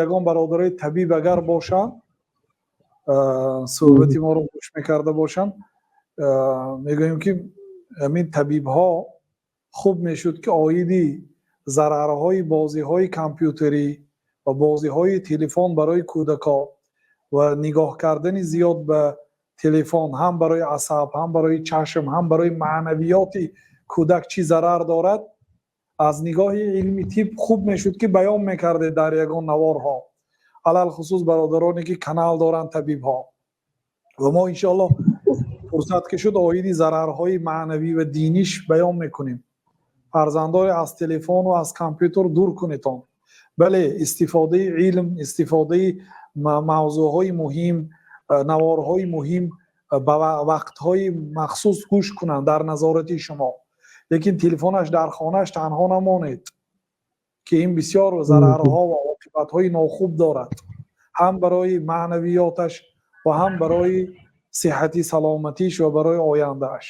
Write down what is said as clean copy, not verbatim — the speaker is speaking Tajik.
Ягон бародарои табиб агар бошанд, суҳбати моро гӯш мекарда бошанд, мегӯем, ки ҳамин табибҳо хуб мешуд, ки оиди зарарҳои бозиҳои компютерӣ ва бозиҳои телефон барои кӯдакон ва нигоҳ кардани зиёд ба телефон ҳам барои асаб, ҳам барои чашм, ҳам барои маънавиёти кӯдак чӣ зарар дорад, аз нигоҳи илми тиб хуб мешуд, ки баён мекардед дар ягон наворҳо, алалхусус бародароне, ки канал доранд, табибҳо. Ва мо, иншоаллоҳ, фурсат ки шуд, оиди зарарҳои маънавӣ ва диниш баён мекунем. Фарзандои аз телефону аз компютер дур кунедон. Бале, истифодаи илм, истифодаи мавзӯъҳои муҳим, наворҳои муҳим ба вақтҳои махсус гӯш кунанд дар назорати шумо, лекин телефонаш дар хонааш танҳо намонед, ки ин бисёр зарарҳо ва оқибатҳои нохуб дорад ҳам барои маънавиёташ ва ҳам барои сиҳати саломатиш ва барои ояндааш.